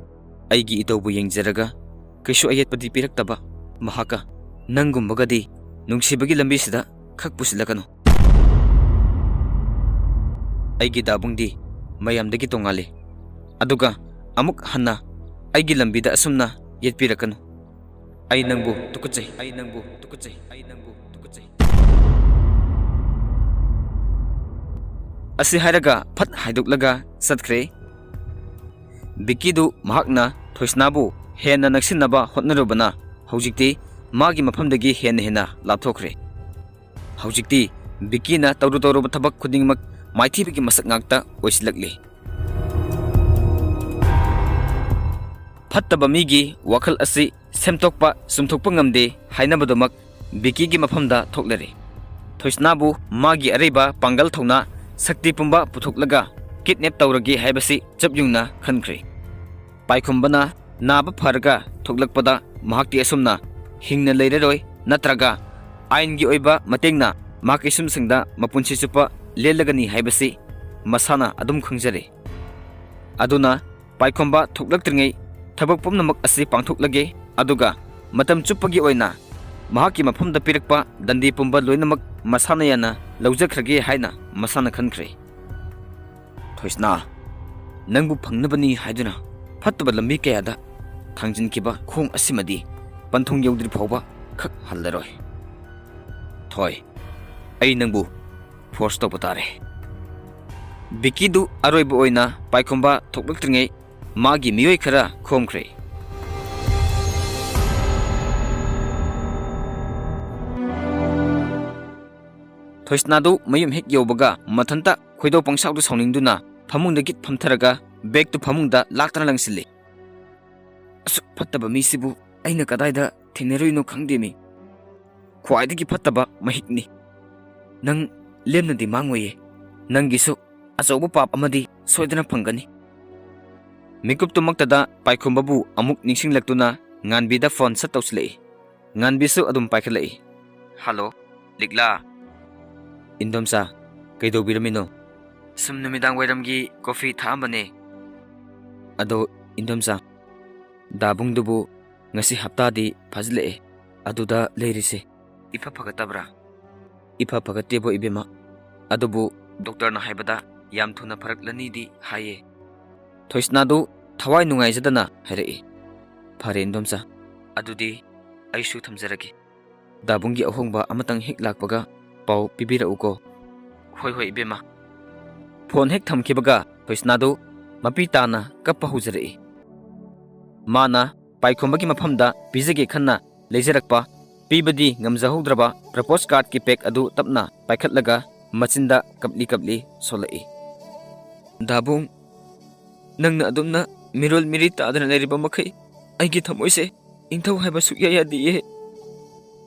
ꯑꯩꯒꯤ ꯏꯇꯧꯕꯨ ꯌꯦꯡꯖꯔꯒ ꯀꯩꯁꯨ ꯑꯌꯦꯠꯄꯗꯤ ꯄꯤꯔꯛꯇꯕ ꯃꯍꯥꯛꯀ ꯅꯪꯒꯨꯝꯕꯒꯗꯤ ꯅꯨꯡꯁꯤꯕꯒꯤ ꯂꯝꯕꯤꯁꯤꯗ ꯈꯛ ꯄꯨꯁꯤꯜꯂꯛꯀꯅꯨ꯫ ꯑꯩꯒꯤ ꯗꯥꯕꯨꯡꯗꯤ ꯃꯌꯥꯝꯗꯒꯤ ꯇꯣꯉꯥꯜꯂꯤ꯫ ꯑꯗꯨꯒ ꯑꯃꯨꯛ ꯍꯟꯅ ꯑꯩꯒꯤ ꯂꯝꯕꯤꯗ ꯑꯁꯨꯝꯅ ꯌꯦꯠꯄꯤꯔꯛꯀꯅꯨ꯫ ꯑꯩ ꯅꯪꯕꯨ ꯇꯨꯀꯠꯆꯩ, ꯑꯩ ꯅꯪꯕꯨ ꯇꯨꯀꯠꯆꯩ, ꯑꯩ ꯅꯪꯕꯨ ꯇꯨꯀꯠꯆꯩ꯫ ꯑꯁꯤ ꯍꯥꯏꯔꯒ ꯐꯠ ꯍꯥꯏꯗꯣꯛꯂꯒ ꯆꯠꯈ꯭ꯔꯦ꯫ ꯕꯤꯛꯀꯤꯗꯨ ꯃꯍꯥꯛꯅ ꯊꯣꯏꯁꯅꯥꯕꯨ ꯍꯦꯟꯅ ꯅꯛꯁꯤꯟꯅꯕ ꯍꯣꯠꯅꯔꯨꯕꯅ ꯍꯧꯖꯤꯛꯇꯤ ꯃꯥꯒꯤ ꯃꯐꯝꯗꯒꯤ ꯍꯦꯟꯅ ꯍꯦꯟꯅ ꯂꯥꯞꯊꯣꯛꯈ꯭ꯔꯦ꯫ ꯍꯧꯖꯤꯛꯇꯤ ꯕꯤꯛꯀꯤꯅ ꯇꯧꯔꯨ ꯇꯧꯔꯨꯕ ꯊꯕꯛ ꯈꯨꯗꯤꯡꯃꯛ ꯃꯥꯏꯊꯤꯕꯒꯤ ꯃꯁꯛ ꯉꯥꯛꯇ ꯑꯣꯏꯁꯤꯜꯂꯛꯂꯤ꯫ ꯐꯠꯇꯕ ꯃꯤꯒꯤ ꯋꯥꯈꯜ ꯑꯁꯤ ꯁꯦꯝꯗꯣꯛꯄ ꯆꯨꯝꯊꯣꯛꯄ ꯉꯝꯗꯦ ꯍꯥꯏꯅꯕꯗꯨꯃꯛ ꯕꯤꯛꯀꯤꯒꯤ ꯃꯐꯝꯗ ꯊꯣꯛꯂꯔꯦ꯫ ꯊꯣꯏꯁꯅꯥꯕꯨ ꯃꯥꯒꯤ ꯑꯔꯩꯕ ꯄꯥꯡꯒꯜ ꯊꯧꯅꯥ ꯁꯛꯇꯤ ꯄꯨꯝꯕ ꯄꯨꯊꯣꯛꯂꯒ ꯀꯤꯗꯅꯦꯞ ꯇꯧꯔꯒꯦ ꯍꯥꯏꯕꯁꯤ ꯆꯞ ꯌꯨꯡꯅ ꯈꯟꯈ꯭ꯔꯦ꯫ ꯄꯥꯏꯈꯣꯝꯕꯅ ꯅꯥꯕ ꯐꯔꯒ ꯊꯣꯛꯂꯛꯄꯗ ꯃꯍꯥꯛꯇꯤ ꯑꯁꯨꯝꯅ ꯍꯤꯡꯅ ꯂꯩꯔꯔꯣꯏ, ꯅꯠꯇ꯭ꯔꯒ ꯑꯥꯏꯟꯒꯤ ꯑꯣꯏꯕ ꯃꯇꯦꯡꯅ ꯃꯍꯥꯛ ꯏꯁꯨꯝꯁꯤꯡꯗ ꯃꯄꯨꯟꯁꯤ ꯆꯨꯞꯄ ꯂꯦꯜꯂꯒꯅꯤ ꯍꯥꯏꯕꯁꯤ ꯃꯁꯥꯅ ꯑꯗꯨꯝ ꯈꯪꯖꯔꯦ꯫ ꯑꯗꯨꯅ ꯄꯥꯏꯈꯣꯝꯕ ꯊꯣꯛꯂꯛꯇ꯭ꯔꯤꯉꯩ ꯊꯕꯛ ꯄꯨꯝꯅꯃꯛ ꯑꯁꯤ ꯄꯥꯡꯊꯣꯛꯂꯒꯦ, ꯑꯗꯨꯒ ꯃꯇꯝ ꯆꯨꯞꯄꯒꯤ ꯑꯣꯏꯅ ꯃꯍꯥꯛꯀꯤ ꯃꯐꯝꯗ ꯄꯤꯔꯛꯄ ꯗꯟꯗꯤ ꯄꯨꯝꯕ ꯂꯣꯏꯅꯃꯛ ꯃꯁꯥꯅ ꯌꯥꯅ ꯂꯧꯖꯈ꯭ꯔꯒꯦ ꯍꯥꯏꯅ ꯃꯁꯥꯅ ꯈꯟꯈ꯭ꯔꯦ꯫ ꯊꯣꯏꯁꯅꯥ, ꯅꯪꯕꯨ ꯐꯪꯅꯕꯅꯤ ꯍꯥꯏꯗꯨꯅ ꯐꯠꯇꯕ ꯂꯝꯕꯤ ꯀꯌꯥꯗ ꯊꯥꯡꯖꯤꯟꯈꯤꯕ ꯈꯣꯡ ꯑꯁꯤꯃꯗꯤ ꯄꯟꯊꯨꯡ ꯌꯧꯗ꯭ꯔꯤ ꯐꯥꯎꯕ ꯈꯛ ꯍꯜꯂꯔꯣꯏ꯫ ꯊꯣꯏ, ꯑꯩ ꯅꯪꯕꯨ ꯐꯣꯔꯁ ꯇꯧꯕ ꯇꯥꯔꯦ꯫ ꯕꯤꯛꯀꯤꯗꯨ ꯑꯔꯣꯏꯕ ꯑꯣꯏꯅ ꯄꯥꯏꯈꯣꯝꯕ ꯊꯣꯛꯂꯛꯇ꯭ꯔꯤꯉꯩ ꯃꯥꯒꯤ ꯃꯤꯑꯣꯏ ꯈꯔ ꯈꯣꯝꯈ꯭ꯔꯦ꯫ ꯊꯣꯏꯁꯅꯥꯗꯨ ꯃꯌꯨꯝ ꯍꯦꯛ ꯌꯧꯕꯒ ꯃꯊꯟꯇ ꯈꯣꯏꯗꯧ ꯄꯪꯁꯥꯎꯗ ꯁꯥꯎꯅꯤꯡꯗꯨꯅ ꯐꯃꯨꯡꯗꯒꯤ ꯐꯝꯊꯔꯒ ꯕꯦꯒꯇꯨ ꯐꯃꯨꯡꯗ ꯂꯥꯛꯇꯅ ꯂꯪꯁꯤꯜꯂꯤ꯫ ꯑꯁꯨꯛ ꯐꯠꯇꯕ ꯃꯤꯁꯤꯕꯨ ꯑꯩꯅ ꯀꯗꯥꯏꯗ ꯊꯦꯡꯅꯔꯨꯏꯅꯣ ꯈꯪꯗꯦꯃꯤ꯫ ꯈ꯭ꯋꯥꯏꯗꯒꯤ ꯐꯠꯇꯕ ꯃꯍꯤꯛꯅꯤ꯫ ꯅꯪ ꯂꯦꯝꯅꯗꯤ ꯃꯥꯡꯉꯣꯏꯌꯦ꯫ ꯅꯪꯒꯤꯁꯨ ꯑꯆꯧꯕ ꯄꯥꯞ ꯑꯃꯗꯤ ꯁꯣꯏꯗꯅ ꯐꯪꯒꯅꯤ꯫ ꯃꯤꯀꯨꯞꯇꯨꯃꯛꯇꯗ ꯄꯥꯏꯈꯣꯝꯕꯕꯨ ꯑꯃꯨꯛ ꯅꯤꯡꯁꯤꯡꯂꯛꯇꯨꯅ ꯉꯥꯟꯕꯤꯗ ꯐꯣꯟ ꯁꯠ ꯇꯧꯁꯤꯜꯂꯛꯏ꯫ ꯉꯥꯟꯕꯤꯁꯨ ꯑꯗꯨꯝ ꯄꯥꯏꯈꯠꯂꯛꯏ꯫ "ꯍꯜꯂꯣ, ꯂꯤꯛꯂꯥ?" "ꯏꯟꯗꯣꯝꯆꯥ, ꯀꯩꯗꯧꯕꯤꯔꯝꯃꯤꯅꯣ?" "ꯁꯨꯝ ꯅꯨꯃꯤꯗꯥꯡ ꯋꯥꯏꯔꯝꯒꯤ ꯀꯣꯐꯤ ꯊꯥꯛꯑꯝꯕꯅꯦ꯫" "ꯑꯗꯣ ꯏꯟꯗꯣꯝꯆꯥ, ꯗꯥꯕꯨꯡꯗꯨꯕꯨ ꯉꯁꯤ ꯍꯞꯇꯥꯗꯤ ꯐꯥꯖꯤꯜꯂꯛꯑꯦ, ꯑꯗꯨꯗ ꯂꯩꯔꯤꯁꯦ ꯏꯐ ꯐꯒꯠꯇꯕ꯭ꯔꯥ?" "ꯏꯐ ꯐꯒꯠꯇꯦꯕꯣ ꯏꯕꯦꯝꯃ, ꯑꯗꯨꯕꯨ ꯗꯣꯛꯇꯔꯅ ꯍꯥꯏꯕꯗ ꯌꯥꯝ ꯊꯨꯅ ꯐꯔꯛꯂꯅꯤꯗꯤ ꯍꯥꯏꯌꯦ꯫" ꯊꯣꯏꯁꯅꯥꯗꯨ ꯊꯋꯥꯏ ꯅꯨꯡꯉꯥꯏꯖꯗꯅ ꯍꯥꯏꯔꯛꯏ꯫ "ꯐꯔꯦ ꯏꯟꯗꯣꯝꯆꯥ, ꯑꯗꯨꯗꯤ ꯑꯩꯁꯨ ꯊꯝꯖꯔꯒꯦ꯫ ꯗꯥꯕꯨꯡꯒꯤ ꯑꯍꯣꯡꯕ ꯑꯃꯇꯪ ꯍꯦꯛ ꯂꯥꯛꯄꯒ ꯄꯥꯎ ꯄꯤꯕꯤꯔꯛꯎꯀꯣ꯫" "ꯍꯣꯏ ꯍꯣꯏ ꯏꯕꯦꯝꯃ꯫" ꯐꯣꯟ ꯍꯦꯛ ꯊꯝꯈꯤꯕꯒ ꯊꯣꯏꯁꯅꯥꯗꯨ ꯃꯄꯤ ꯇꯥꯅ ꯀꯞꯄ ꯍꯧꯖꯔꯛꯏ꯫ ꯃꯥꯅ ꯄꯥꯏꯈꯣꯝꯕꯒꯤ ꯃꯐꯝꯗ ꯄꯤꯖꯒꯦ ꯈꯟꯅ ꯂꯩꯖꯔꯛꯄ, ꯄꯤꯕꯗꯤ ꯉꯝꯖꯍꯧꯗ꯭ꯔꯕ ꯄ꯭ꯔꯄꯣꯁ ꯀꯥꯔꯗꯀꯤ ꯄꯦꯛ ꯑꯗꯨ ꯇꯞꯅ ꯄꯥꯏꯈꯠꯂꯒ ꯃꯆꯤꯟꯗ ꯀꯞꯂꯤ ꯀꯞꯂꯤ ꯁꯣꯜꯂꯛꯏ꯫ "ꯗꯥꯕꯨꯡ, ꯅꯪꯅ ꯑꯗꯨꯝꯅ ꯃꯤꯔꯣꯜ ꯃꯤꯔꯤ ꯇꯥꯗꯅ ꯂꯩꯔꯤꯕ ꯃꯈꯩ ꯑꯩꯒꯤ ꯊꯃꯣꯏꯁꯦ ꯏꯪꯊꯧ ꯍꯥꯏꯕ ꯁꯨꯛꯌꯥ ꯌꯥꯗꯤꯌꯦ꯫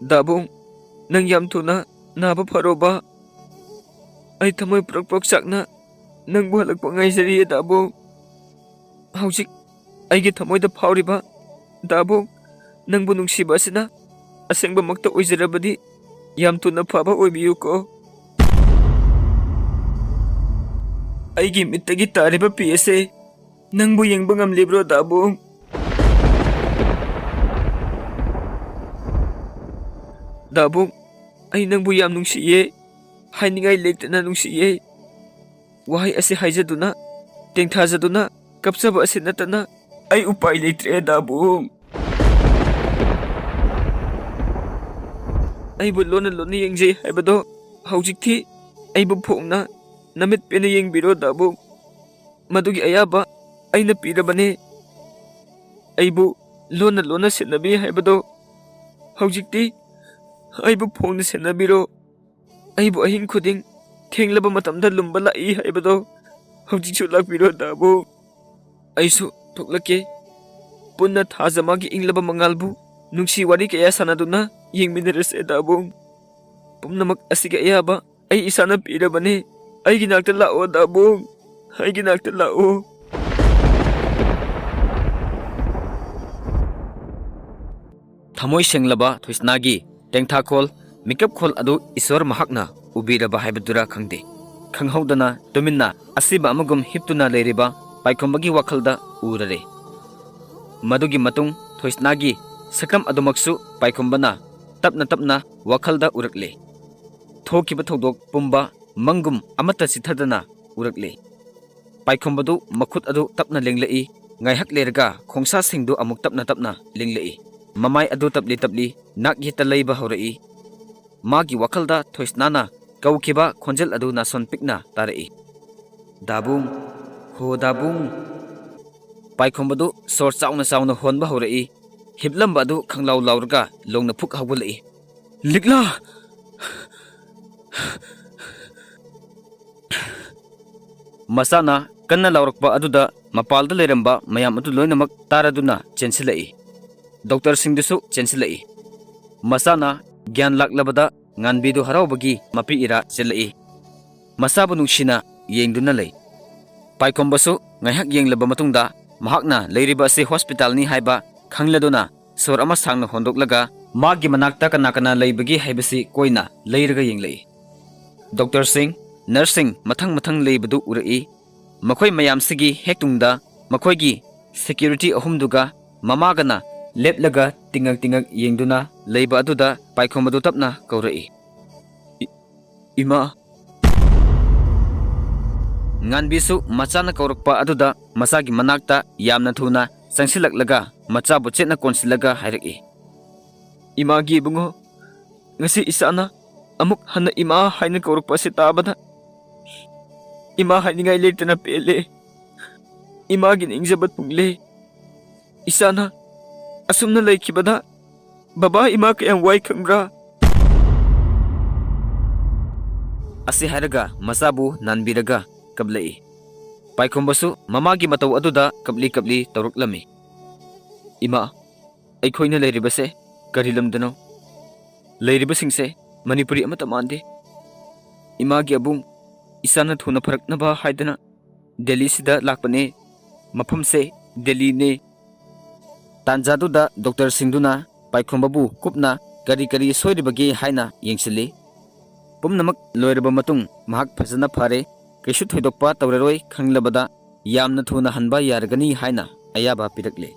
ꯗꯥꯕꯨꯡ, ꯅꯪ ꯌꯥꯝ ꯊꯨꯅ ꯅꯥꯕ ꯐꯔꯣꯕ꯫ ꯑꯩ ꯊꯃꯣꯏ ꯄ꯭ꯔꯣꯛ ꯄ꯭ꯔꯣꯛ ꯆꯥꯛꯅ ꯅꯪꯕꯨ ꯍꯜꯂꯛꯄ ꯉꯥꯏꯖꯔꯤꯌꯦ ꯗꯥꯕꯨꯡ꯫ ꯍꯧꯖꯤꯛ ꯑꯩꯒꯤ ꯊꯃꯣꯏꯗ ꯐꯥꯎꯔꯤꯕ ꯗꯥꯕꯨꯡ, ꯅꯪꯕꯨ ꯅꯨꯡꯁꯤꯕ ꯑꯁꯤꯅ ꯑꯁꯦꯡꯕꯃꯛꯇ ꯑꯣꯏꯖꯔꯕꯗꯤ ꯌꯥꯝ ꯊꯨꯅ ꯐꯕ ꯑꯣꯏꯕꯤꯌꯨꯀꯣ꯫" "ꯑꯩꯒꯤ ꯃꯤꯠꯇꯒꯤ ꯇꯥꯔꯤꯕ ꯄꯤ ꯑꯁꯦ ꯅꯪꯕꯨ ꯌꯦꯡꯕ ꯉꯝꯂꯤꯕ꯭ꯔꯣ ꯗꯥꯕꯨꯡ?" "ꯗꯥꯕꯨꯡ, ꯑꯩ ꯅꯪꯕꯨ ꯌꯥꯝ ꯅꯨꯡꯁꯤꯌꯦ, ꯍꯥꯏꯅꯤꯡꯉꯥꯏ ꯂꯩꯇꯅ ꯅꯨꯡꯁꯤꯌꯦ꯫ ꯋꯥꯍꯩ ꯑꯁꯤ ꯍꯥꯏꯖꯗꯨꯅ, ꯇꯦꯡꯊꯥꯖꯗꯨꯅ ꯀꯞꯆꯕ ꯑꯁꯤ ꯅꯠꯇꯅ ꯑꯩ ꯎꯄꯥꯏ ꯂꯩꯇ꯭ꯔꯦ ꯗꯥꯕꯨꯡ꯫ ꯑꯩꯕꯨ ꯂꯣꯟꯅ ꯂꯣꯟꯅ ꯌꯦꯡꯖꯩ ꯍꯥꯏꯕꯗꯣ ꯍꯧꯖꯤꯛꯇꯤ ꯑꯩꯕꯨ ꯐꯣꯡꯅ ꯅꯃꯤꯠ ꯄꯦꯟꯅ ꯌꯦꯡꯕꯤꯔꯣ ꯗꯥꯕꯨꯡ꯫ ꯃꯗꯨꯒꯤ ꯑꯌꯥꯕ ꯑꯩꯅ ꯄꯤꯔꯕꯅꯦ꯫ ꯑꯩꯕꯨ ꯂꯣꯟꯅ ꯂꯣꯟꯅ ꯁꯦꯟꯅꯕꯤ ꯍꯥꯏꯕꯗꯣ ꯍꯧꯖꯤꯛꯇꯤ ꯑꯩꯕꯨ ꯐꯣꯡꯅ ꯁꯦꯟꯅꯕꯤꯔꯣ꯫ ꯑꯩꯕꯨ ꯑꯍꯤꯡ ꯈꯨꯗꯤꯡ ꯊꯦꯡꯂꯕ ꯃꯇꯝꯗ ꯂꯨꯝꯕ ꯂꯥꯛꯏ ꯍꯥꯏꯕꯗꯣ ꯍꯧꯖꯤꯛꯁꯨ ꯂꯥꯛꯄꯤꯔꯣ ꯗꯥꯕꯨꯡ꯫ ꯑꯩꯁꯨ ꯊꯣꯛꯂꯛꯀꯦ꯫ ꯄꯨꯟꯅ ꯊꯥꯖ ꯃꯥꯒꯤ ꯏꯪꯂꯕ ꯃꯉꯥꯜꯕꯨ ꯅꯨꯡꯁꯤ ꯋꯥꯔꯤ ꯀꯌꯥ ꯁꯥꯟꯅꯗꯨꯅ ꯌꯦꯡꯃꯤꯟꯅꯔꯁꯦ ꯗꯥꯕꯨꯡ꯫ ꯄꯨꯝꯅꯃꯛ ꯑꯁꯤꯒꯤ ꯑꯌꯥꯕ ꯑꯩ ꯏꯁꯥꯅ ꯄꯤꯔꯕꯅꯦ꯫ ꯑꯩꯒꯤ ꯅꯥꯛꯇ ꯂꯥꯛꯑꯣ ꯗꯥꯕꯨꯡ, ꯑꯩꯒꯤ ꯅꯥꯛꯇ ꯂꯥꯛꯑꯣ꯫ ꯊꯃꯣꯏ ꯁꯦꯡꯂꯕ ꯊꯣꯏꯁꯅꯥꯒꯤ ꯇꯦꯡꯊꯥꯈꯣꯜ, ꯃꯤꯀꯞꯈꯣꯜ ꯑꯗꯨ ꯏꯁꯣꯔ ꯃꯍꯥꯛꯅ ꯎꯕꯤꯔꯕ ꯍꯥꯏꯕꯗꯨꯔ ꯈꯪꯗꯦ, ꯈꯪꯍꯧꯗꯅ ꯇꯨꯃꯤꯟꯅ ꯑꯁꯤꯕ ꯑꯃꯒꯨꯝ ꯍꯤꯞꯇꯨꯅ ꯂꯩꯔꯤꯕ ꯄꯥꯏꯈꯣꯝꯕꯒꯤ ꯋꯥꯈꯜꯗ ꯎꯔꯔꯦ꯫ ꯃꯗꯨꯒꯤ ꯃꯇꯨꯡ ꯊꯣꯏꯁꯅꯥꯒꯤ ꯁꯛꯇꯝ ꯑꯗꯨꯃꯛꯁꯨ ꯄꯥꯏꯈꯣꯝꯕꯅ ꯇꯞꯅ ꯇꯞꯅ ꯋꯥꯈꯜꯗ ꯎꯔꯛꯂꯦ꯫ ꯊꯣꯛꯈꯤꯕ ꯊꯧꯗꯣꯛ ꯄꯨꯝꯕ ꯃꯪꯒꯨꯝ ꯑꯃꯠꯇ ꯆꯤꯠꯊꯗꯅ ꯎꯔꯛꯂꯦ꯫ ꯄꯥꯏꯈꯣꯝꯕꯗꯨ ꯃꯈꯨꯠ ꯑꯗꯨ ꯇꯞꯅ ꯂꯦꯡꯂꯛꯏ꯫ ꯉꯥꯏꯍꯥꯛ ꯂꯩꯔꯒ ꯈꯣꯡꯁꯥꯁꯤꯡꯗꯨ ꯑꯃꯨꯛ ꯇꯞꯅ ꯇꯞꯅ ꯂꯦꯡꯂꯛꯏ꯫ ꯃꯃꯥꯏ ꯑꯗꯨ ꯇꯞꯂꯤ ꯇꯞꯂꯤ ꯅꯥꯛ ꯌꯦꯠꯇ ꯂꯩꯕ ꯍꯧꯔꯛꯏ꯫ ꯃꯥꯒꯤ ꯋꯥꯈꯜꯗ ꯊꯣꯏꯁꯅꯥꯅ ꯀꯧꯈꯤꯕ ꯈꯣꯟꯖꯦꯜ ꯑꯗꯨ ꯅꯥꯁꯣꯟ ꯄꯤꯛꯅ ꯇꯥꯔꯛꯏ꯫ "ꯗꯥꯕꯨꯡ, ꯍꯣ ꯗꯥꯕꯨꯡ!" ꯄꯥꯏꯈꯣꯝꯕꯗꯨ ꯁꯣꯔ ꯆꯥꯎꯅ ꯆꯥꯎꯅ ꯍꯣꯟꯕ ꯍꯧꯔꯛꯏ꯫ ꯍꯤꯞꯂꯝꯕ ꯑꯗꯨ ꯈꯪꯂꯥꯎ ꯂꯥꯎꯔꯒ ꯂꯣꯡꯅ ꯐꯨꯛ ꯍꯧꯒꯠꯂꯛꯏ꯫ "ꯂꯤꯛꯂꯥ!" ꯃꯆꯥꯅ ꯀꯟꯅ ꯂꯥꯎꯔꯛꯄ ꯑꯗꯨꯗ ꯃꯄꯥꯜꯗ ꯂꯩꯔꯝꯕ ꯃꯌꯥꯝ ꯑꯗꯨ ꯂꯣꯏꯅꯃꯛ ꯇꯥꯔꯗꯨꯅ ꯆꯦꯟꯁꯤꯜꯂꯛꯏ꯫ ꯗꯣꯛꯇꯔꯁꯤꯡꯗꯨꯁꯨ ꯆꯦꯟꯁꯤꯜꯂꯛꯏ꯫ ꯃꯆꯥꯅ ꯒ꯭ꯌꯥꯟ ꯂꯥꯛꯂꯕꯗ ꯉꯥꯟꯕꯤꯗꯨ ꯍꯔꯥꯎꯕꯒꯤ ꯃꯄꯤ ꯏꯔꯥ ꯆꯦꯜꯂꯛꯏ꯫ ꯃꯆꯥꯕꯨ ꯅꯨꯡꯁꯤꯅ ꯌꯦꯡꯗꯨꯅ ꯂꯩ꯫ ꯄꯥꯏꯈꯣꯝꯕꯁꯨ ꯉꯥꯏꯍꯥꯛ ꯌꯦꯡꯂꯕ ꯃꯇꯨꯡꯗ ꯃꯍꯥꯛꯅ ꯂꯩꯔꯤꯕ ꯑꯁꯤ ꯍꯣꯁꯄꯤꯇꯥꯜꯅꯤ ꯍꯥꯏꯕ ꯈꯪꯂꯗꯨꯅ ꯁꯣꯔ ꯑꯃ ꯁꯥꯡꯅ ꯍꯣꯟꯗꯣꯛꯂꯒ ꯃꯥꯒꯤ ꯃꯅꯥꯛꯇ ꯀꯅꯥ ꯀꯅꯥ ꯂꯩꯕꯒꯦ ꯍꯥꯏꯕꯁꯤ ꯀꯣꯏꯅ ꯂꯩꯔꯒ ꯌꯦꯡꯂꯛꯏ꯫ ꯗꯣꯛꯇꯔꯁꯤꯡ, ꯅꯔꯁꯁꯤꯡ ꯃꯊꯪ ꯃꯊꯪ ꯂꯩꯕꯗꯨ ꯎꯔꯛꯏ꯫ ꯃꯈꯣꯏ ꯃꯌꯥꯝꯁꯤꯒꯤ ꯍꯦꯛ ꯇꯨꯡꯗ ꯃꯈꯣꯏꯒꯤ ꯁꯦꯀ꯭ꯌꯨꯔꯤꯇꯤ ꯑꯍꯨꯝꯗꯨꯒ ꯃꯃꯥꯒꯅ ꯂꯦꯞꯂꯒ ꯇꯤꯡꯉꯛ ꯇꯤꯡꯉꯛ ꯌꯦꯡꯗꯨꯅ ꯂꯩꯕ ꯑꯗꯨꯗ ꯄꯥꯏꯈꯣꯝꯕꯗꯨ ꯇꯞꯅ ꯀꯧꯔꯛꯏ꯫ "ꯏ-, ꯏꯃꯥ!" ꯉꯥꯟꯕꯤꯁꯨ ꯃꯆꯥꯅ ꯀꯧꯔꯛꯄ ꯑꯗꯨꯗ ꯃꯆꯥꯒꯤ ꯃꯅꯥꯛꯇ ꯌꯥꯝꯅ ꯊꯨꯅ ꯆꯪꯁꯤꯜꯂꯛꯂꯒ ꯃꯆꯥꯕꯨ ꯆꯦꯠꯅ ꯀꯣꯟꯁꯤꯜꯂꯒ ꯍꯥꯏꯔꯛꯏ, "ꯏꯃꯥꯒꯤ ꯏꯕꯨꯡꯉꯣ, ꯉꯁꯤ ꯏꯆꯥꯅ ꯑꯃꯨꯛ ꯍꯟꯅ ꯏꯃꯥ ꯍꯥꯏꯅ ꯀꯧꯔꯛꯄ ꯑꯁꯤ ꯇꯥꯕꯗ ꯏꯃꯥ ꯍꯥꯏꯅꯤꯡꯉꯥꯏ ꯂꯩꯇꯅ ꯄꯦꯜꯂꯦ꯫ ꯏꯃꯥꯒꯤ ꯅꯤꯡꯖꯕ ꯊꯨꯡꯂꯦ꯫ ꯏꯆꯥꯅ ꯑꯁꯨꯝꯅ ꯂꯩꯈꯤꯕꯗ ꯕꯕꯥ ꯏꯃꯥ ꯀꯌꯥꯝ ꯋꯥꯏ ꯈꯪꯕ꯭ꯔꯥ?" ꯑꯁꯤ ꯍꯥꯏꯔꯒ ꯃꯆꯥꯕꯨ ꯅꯥꯟꯕꯤꯔꯒ ꯀꯞꯂꯛꯏ꯫ ꯄꯥꯏꯈꯣꯝꯕꯁꯨ ꯃꯃꯥꯒꯤ ꯃꯇꯧ ꯑꯗꯨꯗ ꯀꯞꯂꯤ ꯀꯞꯂꯤ ꯇꯧꯔꯛꯂꯝꯃꯤ꯫ "ꯏꯃꯥ, ꯑꯩꯈꯣꯏꯅ ꯂꯩꯔꯤꯕꯁꯦ ꯀꯔꯤ ꯂꯝꯗꯅꯣ? ꯂꯩꯔꯤꯕꯁꯤꯡꯁꯦ ꯃꯅꯤꯄꯨꯔꯤ ꯑꯃꯠꯇ ꯃꯥꯟꯗꯦ꯫ ꯏꯃꯥꯒꯤ ꯑꯕꯨꯡ, ꯏꯆꯥꯅ ꯊꯨꯅ ꯐꯔꯛꯅꯕ ꯍꯥꯏꯗꯅ ꯗꯦꯜꯂꯤꯁꯤꯗ ꯂꯥꯛꯄꯅꯦ꯫ ꯃꯐꯝꯁꯦ ꯗꯦꯜꯂꯤꯅꯦ꯫" ꯇꯥꯟꯖꯥꯗꯨꯗ ꯗꯣꯛꯇꯔꯁꯤꯡꯗꯨꯅ ꯄꯥꯏꯈꯣꯝꯕꯕꯨ ꯀꯨꯞꯅ ꯀꯔꯤ ꯀꯔꯤ ꯁꯣꯏꯔꯤꯕꯒꯦ ꯍꯥꯏꯅ ꯌꯦꯡꯁꯤꯜꯂꯤ꯫ ꯄꯨꯝꯅꯃꯛ ꯂꯣꯏꯔꯕ ꯃꯇꯨꯡ ꯃꯍꯥꯛ ꯐꯖꯅ ꯐꯔꯦ, ꯀꯩꯁꯨ ꯊꯣꯏꯗꯣꯛꯄ ꯇꯧꯔꯔꯣꯏ ꯈꯪꯂꯕꯗ ꯌꯥꯝꯅ ꯊꯨꯅ ꯍꯟꯕ ꯌꯥꯔꯒꯅꯤ ꯍꯥꯏꯅ ꯑꯌꯥꯕ ꯄꯤꯔꯛꯂꯦ꯫